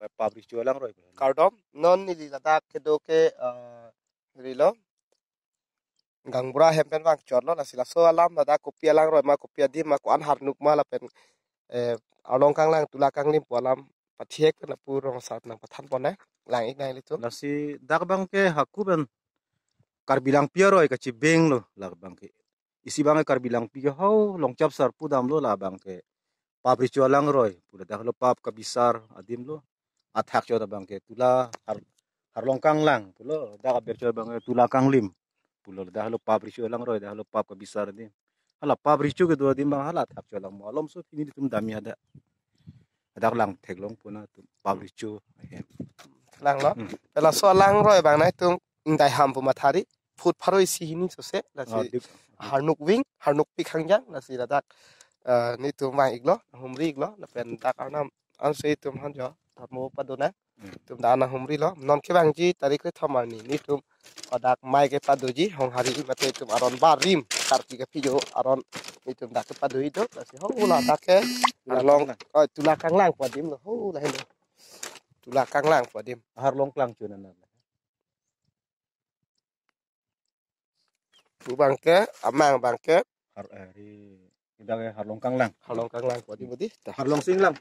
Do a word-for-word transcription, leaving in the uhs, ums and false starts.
Pap Recho alangroi. Kardom, non neli ladak kedo ke, eh, rilo. Gangbura hem pen vangchotlo, lasi laso alam ladak kopi alangroi ma, kopi adim ma, ko-an harnuk ma lapen, eh, arlong kanglang tula kanglim pu alam pathek pen lapu rong asat nangpathan pon nang, lang-ik nang ilitum. Lasi dak abang ke hako pen Karbi Langpi aroi kachibeng lo, la abang ke. Isi abang ke Karbi Langpi ke ho Longchap Sar pudamlo, la abang ke Pap Recho alangroi pu, ladak lo pap kabisar adim lo. Athak chot abang ke tula har, harlong kanglang pulo, dak aber chot abang ke tula kanglim pulo, ladak lo Pap Recho alangroi, dak lo pap kabisar adim. Hala Pap Recho kedo adim abang hala athak chot lang mo, alomso pini ilitum dami hadak. Hadak lang theklong puna tum Pap Recho ahem. Langlo. Hmm. Pen laso alangroi abang nangtum ingdai ham pu mathari, foot pharo isi hini sose, lasi Oh, dik. Harnuk ving, harnukpik hangjang, lasi ladak, eh, nelitum vang-iklo, humri-iklo, lapen dak arnam ansi itum hanjo, tamo pado nang, Hmm. itum dak nang humrilo, non kevangji tarik kre thom arni, nelitum ladak mai kepadoji, Honghari mate itum aron barim, Karbi kaphi jo aron, nelitum dak kepadoji do, lasi ho ladak ke, Tula arlong, kanglang. Oh, tula kanglang pu adim lo, ho lahin lo. Tula kanglang pu adim. Harlong klang chun anan. Pu abang ke, amang abang ke. Har, eh, ri, dak ke harlong kanglang. Harlong kanglang pu adim budi. Dah. Harlong singlang.